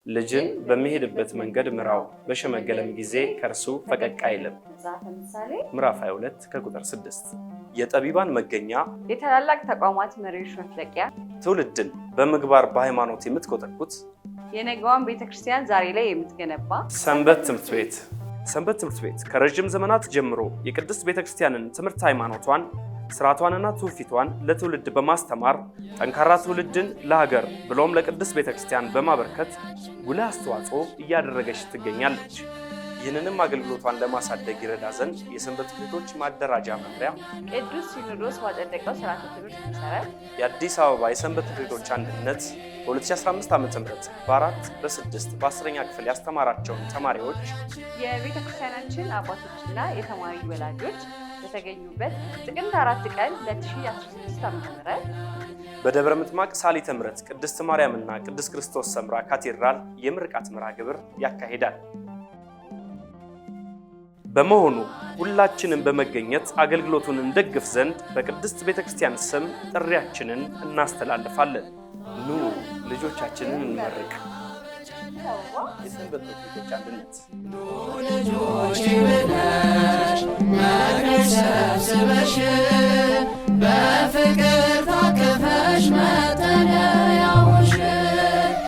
ልጅን በሚሄድበት መንገድ ምራው፣ በሸመገለም ጊዜ ከእርሱ ፈቀቅ አይልም። መጽሐፈ ምሳሌ ምዕራፍ 22 ከቁጥር 6። የጠቢባን መገኛ፣ የታላላቅ ተቋማት መሪዎች መፍለቂያ፣ ትውልድን በምግባር በሃይማኖት የምትኮተኩት የነገዋን ቤተክርስቲያን ዛሬ ላይ የምትገነባ ሰንበት ትምህርት ቤት። ሰንበት ትምህርት ቤት ከረዥም ዘመናት ጀምሮ የቅድስት ቤተ ክርስቲያንን ትምህርት ሃይማኖቷን፣ ስርዓቷንና ትውፊቷን ለትውልድ በማስተማር ጠንካራ ትውልድን ለሀገር ብሎም ለቅድስት ቤተ ክርስቲያን በማበርከት ጉልህ አስተዋጽኦ እያደረገች ትገኛለች። ይህንንም አገልግሎቷን ለማሳደግ ይረዳ ዘንድ የሰንበት ትምህርት ቤቶች ማደራጃ መምሪያ ቅዱስ ሲኖዶስ ባጸደቀው ስርዓተ ትምህርት መሰረት የአዲስ አበባ የሰንበት ትምህርት ቤቶች አንድነት በ2015 ዓ.ም በአራት፣ በስድስት፣ በ10ኛ ክፍል ያስተማራቸውን ተማሪዎች የቤተ ክርስቲያናችን አባቶችና የተማሪ ወላጆች በተገኙበት ጥቅምት 4 ቀን 2016 ዓ.ም በደብረ ምጥማቅ ሳሊተ ምሕረት ቅድስት ማርያምና ቅዱስ ክርስቶስ ሰምራ ካቴድራል የምርቃት መርሃ ግብር ያካሂዳል። በመሆኑ ሁላችንም በመገኘት አገልግሎቱን እንደግፍ ዘንድ በቅድስት ቤተ ክርስቲያን ስም ጥሪያችንን እናስተላልፋለን። ኑ ልጆቻችንን እንመርቅ። የሰንበት ትምህርት ቤቶች አንድነት። ልጆች ብለሽ መክረሽ ሰብስበሽ።